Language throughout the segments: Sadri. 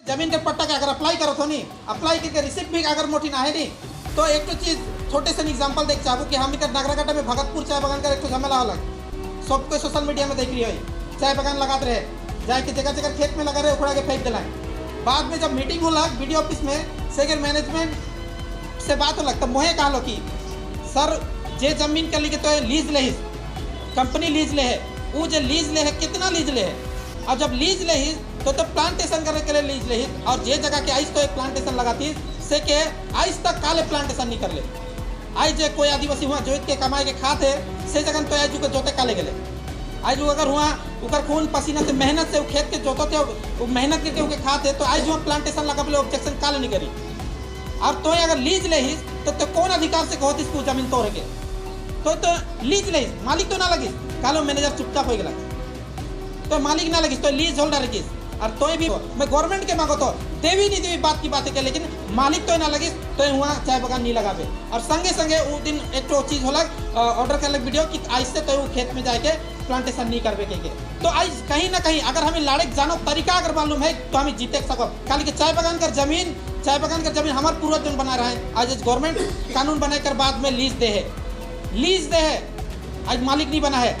जमीन के पट्टा के अगर अप्लाई करो तो नहीं, अप्लाई करके रिसिप्ट भी अगर मोटी ना है नहीं, तो एक तो चीज छोटे से एग्जांपल देख चाहूँ कि हम इधर नागराकाटा में भगतपुर चाय बागान का एक तो झमेला अलग सबको सोशल मीडिया में देख रही है। चाय बागान लगाते रहे, जाए के जगह जगह खेत में लगा रहे, उखड़ा के फेंक दिलाए। बाद में जब मीटिंग होला बीडीओ ऑफिस में, सेगर मैनेजमेंट से बात होला, तब मोहे कहलो कि सर जे जमीन के लिए तो लीज ले, कंपनी लीज ले है, वो जो लीज ले है कितना लीज ले है, और जब लीज ले ही तो प्लांटेशन करने के लिए लीज ले ही, और जे जगह के आइस तो एक प्लांटेशन लगाती से के आइस तक काले प्लांटेशन नहीं कर ले। आज जे कोई आदिवासी हुआ जोत के कमाए के खाते से जगह तो आज के जोते काले गए। आज वो अगर हुआ उकर खून पसीना से मेहनत से वो खेत के जोते थे, वो मेहनत करके उके खाते, तो आज हुआ प्लांटेशन लगा बोले ऑब्जेक्शन काले नहीं करी। और तो अगर लीज ले ही तो कौन अधिकार से कहती इसको जमीन तोड़ के, तो लीज ले मालिक तो ना लगी, कालो मैनेजर चुपचाप हो गया तो मालिक ना लगी तो लीज होल्डर लगी। और तो भी मैं गवर्नमेंट के मांगो तो देवी नहीं देवी बात की बात है, लेकिन मालिक तो ना लगी तो हुआ चाय बगान नहीं लगावे। और संगे संगे वो दिन एक तो चीज होला ऑर्डर कर लग वीडियो कि आज से तो वो खेत में जाके प्लांटेशन नहीं करवे के। तो आज कहीं ना कहीं अगर हमें लड़े जानो तरीका अगर मालूम है तो हमें जीते सको। खाली के चाय बागान कर जमीन, चाय बागान कर जमीन हमारे पूर्वज जो बना रहा है, आज गवर्नमेंट कानून बनाए कर बाद में लीज दे है, लीज दे है, आज मालिक नहीं बना है,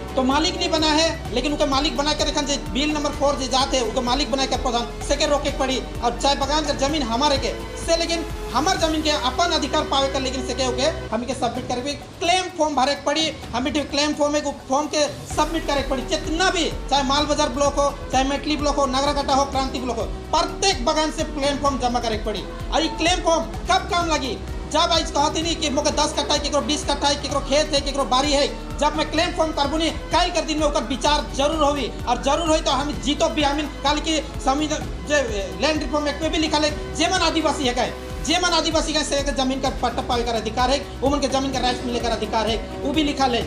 तो मालिक नहीं बना है, लेकिन उनके मालिक बना कर रखन बिल नंबर 4 जे जाते उनके मालिक बना के प्रधान से के रोके पड़ी। और चाय बागान कर जमीन हमारे के से, लेकिन हमार जमीन के अपन अधिकार पावे कर, लेकिन से के ओके हम के सबमिट करे क्लेम फॉर्म भरे पड़ी, हम क्लेम फॉर्म एक फॉर्म के सबमिट करे पड़ी। जितना भी चाहे माल बाजार ब्लॉक हो, चाहे मेटली ब्लॉक हो, नागराकाटा हो, क्रांति ब्लॉक हो, प्रत्येक बागान से क्लेम फॉर्म जमा करे पड़ी। और ये क्लेम फॉर्म कब काम लगी, जब आज कहती नहीं कि मोके 10 कट्ठा है, केकरो 20 कट्ठा है, केकरो खेत है, केकरो बारी है, जब मैं क्लेम फॉर्म करबो नहीं कल कर दिन में ओकर विचार जरूर होई, और जरूर होई तो हम जीतो भी। हम कल की संविधान जे लैंड रिफॉर्म एक्ट में भी लिखा है जेमन आदिवासी है कहे, जेमन आदिवासी का से जमीन का पट्टा पावे का अधिकार है, उमन के जमीन का राइट्स मिले का अधिकार है, वो भी लिखा ले,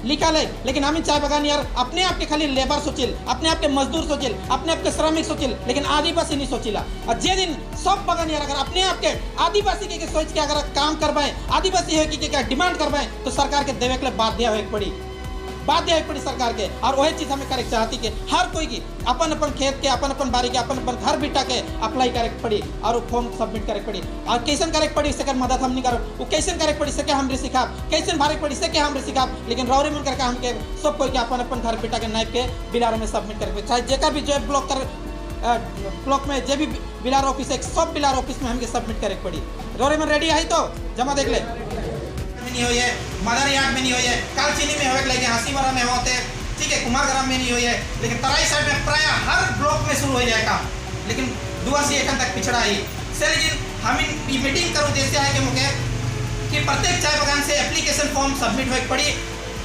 लिखा ले। लेकिन हम चाय बागान यार अपने आप के खाली लेबर सोचिल, अपने आप के मजदूर सोचिल, अपने आप के श्रमिक सोचिल, लेकिन आदिवासी नहीं सोचिला। और जे दिन सब बागान यार अगर अपने आप के आदिवासी के सोच के अगर काम करवाए, आदिवासी है कि क्या डिमांड करवाए, तो सरकार के देवे के लिए बाध्य होए पड़ी, बाध्य होए पड़ी सरकार के। और वही चीज़ हमें करे चाहती कि हर कोई की अपन अपन खेत के, अपन अपन बारी के, अपन अपन घर बिटा के अप्लाई करे पड़ी और वो फॉर्म सबमिट करे पड़ी। और कैसन करे पड़ी से मदद हम नहीं करो, वो कैसन करे पड़ी से के हमरे सिखाब, कैसन भरे पड़ी से के हमरे सिखाब, लेकिन रौरे मन करके हमके सब कोई के अपन अपन घर बिटा के नाइप के बिलारो में सबमिट करे, चाहे जेकर भी जो ब्लॉक कर ब्लॉक में जे भी बिलार ऑफिस है, सब बिलार ऑफिस में हमके सबमिट करे पड़ी। रौरे मन रेडी आई तो जमा देख ले नहीं हुई है, मदर यार्ड में नहीं हुई है, कालचीनी में होए लगे, हासीमारा में होते, ठीक है, कुमारग्राम में नहीं हुई है, लेकिन तराई साइड में प्राय हर ब्लॉक में शुरू हो जाए काम, लेकिन दुआसी एखन तक पिछड़ा ही से। लेकिन हम मीटिंग करूँ जैसे है कि मुझे कि प्रत्येक चाय बागान से एप्लीकेशन फॉर्म सबमिट होए पड़ी,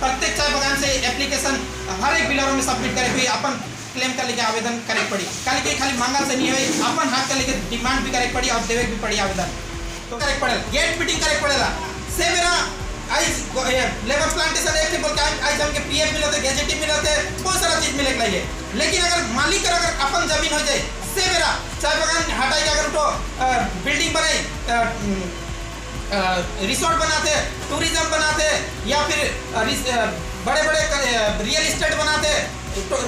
प्रत्येक चाय बागान से एप्लीकेशन हर एक बिलारों में सबमिट करे हुई अपन क्लेम कर लेके आवेदन करे पड़ी। खाली के खाली मांगा से नहीं हुई, अपन हाथ कर लेके डिमांड भी करे पड़ी और देवे भी पड़ी आवेदन तो करे पड़े, गेट मीटिंग करे पड़ेला से मेरा आज लेबर प्लांटेशन एक बोल के आज हमके पीएफ मिलते, गैजेटी मिलते, बहुत सारा चीज मिले लगे। लेकिन अगर मालिक अगर अपन जमीन हो जाए से मेरा चाय बागान हटाई के अगर तो बिल्डिंग बनाई, रिसोर्ट बनाते, टूरिज्म बनाते, या फिर बड़े बड़े रियल इस्टेट बनाते,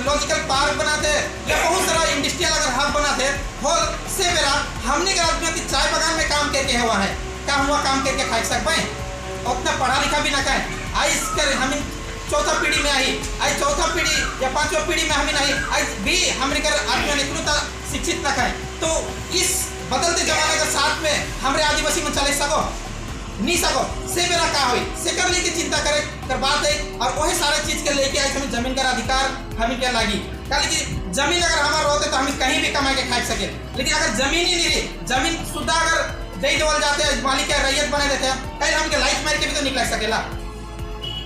लॉजिकल पार्क बनाते, या बहुत सारा इंडस्ट्रियल अगर हब बनाते हो से मेरा हमने के आदमी चाय बागान में काम करके हुआ है, क्या हुआ काम करके खा सक पाए, उतना पढ़ा लिखा भी ना खाए। आज कर हम चौथा पीढ़ी में आई, आज चौथा पीढ़ी या पांचवा पीढ़ी में हमें नहीं, आज भी हमने कर आदमी ने इतना शिक्षित ना खाए। तो इस बदलते जमाने के साथ में हमरे आदिवासी में चले सको नहीं सको से मेरा का हुई से कर लेके चिंता करे कर बात है। और वही सारे चीज के लेके आए हमें जमीन का अधिकार हमें क्या लगी, कल की जमीन अगर हमारा होते तो हम कहीं भी कमा के खा सके, लेकिन अगर जमीन ही नहीं रही, जमीन सुद्धा अगर दे देवल जाते हैं, मालिक के रैयत बना देते हैं, कहीं हमके लाइट मार के भी तो निकल सकेला।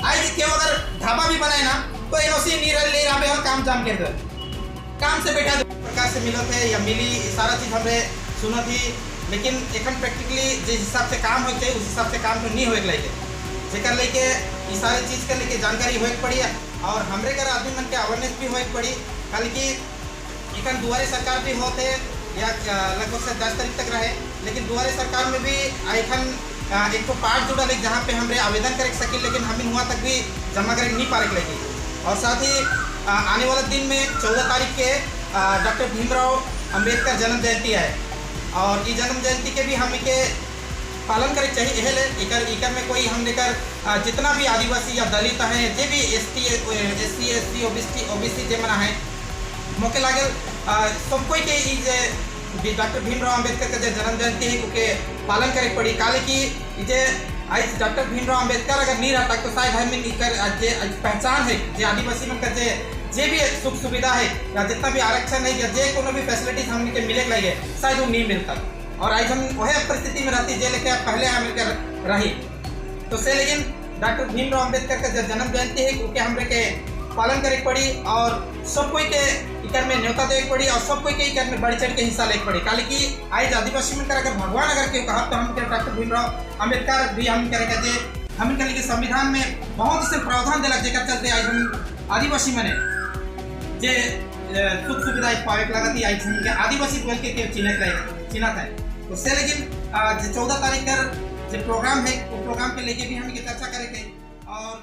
आज क्यों अगर ढाबा भी बनाए ना तो एनओसी नहीं ले रहा और काम जाम कर दे, काम से बैठा प्रकार से मिलत है या मिली सारा चीज हमरे सुनत ही, लेकिन एखन प्रैक्टिकली जिस हिसाब से काम होते उस हिसाब से काम तो नहीं होए लगे, जेकर लेके ये सारी चीज़ के लेके जानकारी होए पड़ी और हमरे कर आदमी मन के अवेयरनेस भी होए पड़ी। खाली कि एखन दुआरे सरकार भी होते या लगभग से 10 तारीख तक रहे, लेकिन दुआरे सरकार में भी एखन एक तो पार्ट जुड़ल है जहाँ पे हमरे आवेदन करे सकी, लेकिन हम वहाँ तक भी जमा करे नहीं पारे लगी। और साथ ही आने वाले दिन में 14 तारीख के डॉक्टर भीमराव अंबेडकर जन्म जयंती है और ये जन्म जयंती के भी हम के पालन करे चाहिए। एहे ले इकर इकर में कोई हमने कर जितना भी आदिवासी या दलित हैं, जे भी ST, SC, ST, OBC, OBC जे मना है, मोके लागल सब कोई के ई जे डॉक्टर भीमराव अंबेडकर के जे जन्म जयंती है, ओके पालन करे पड़ी। काले कि ई जे आज डॉक्टर भीमराव अंबेडकर अगर नहीं रहता तो शायद हमें इकर आज जे आज पहचान है, जे आदिवासी मन का जे जे भी सुख सुविधा है या जितना भी आरक्षण है या जे कोनो भी फैसिलिटीज हमने के मिले लगे, शायद वो नहीं मिलता और आज हम वह परिस्थिति में रहती जे लेके पहले हम के रही। तो से लेकिन डॉक्टर भीमराव अंबेडकर का जो जन्म जयंती है, ओके हमरे के पालन करे के पड़ी और सब कोई के इकर में न्योता देवे के पड़ी और सब कोई के इकर में बढ़ चढ़ के हिस्सा लेके पड़ी। काले कि आज आदिवासी में अगर भगवान अगर क्यों कहा तो हम के डॉक्टर भीमराव अंबेडकर भी हम करे के जे हम के लिए संविधान में बहुत से प्रावधान दिलक, जेकर चलते आज हम आदिवासी मने जे सुख सुविधा पावे के लागत, आज हम के आदिवासी बोल के चिन्हत रहे, चिन्हत है। तो से लेकिन जो 14 तारीख का जो प्रोग्राम है, वो प्रोग्राम के लेके भी हम के चर्चा करेंगे और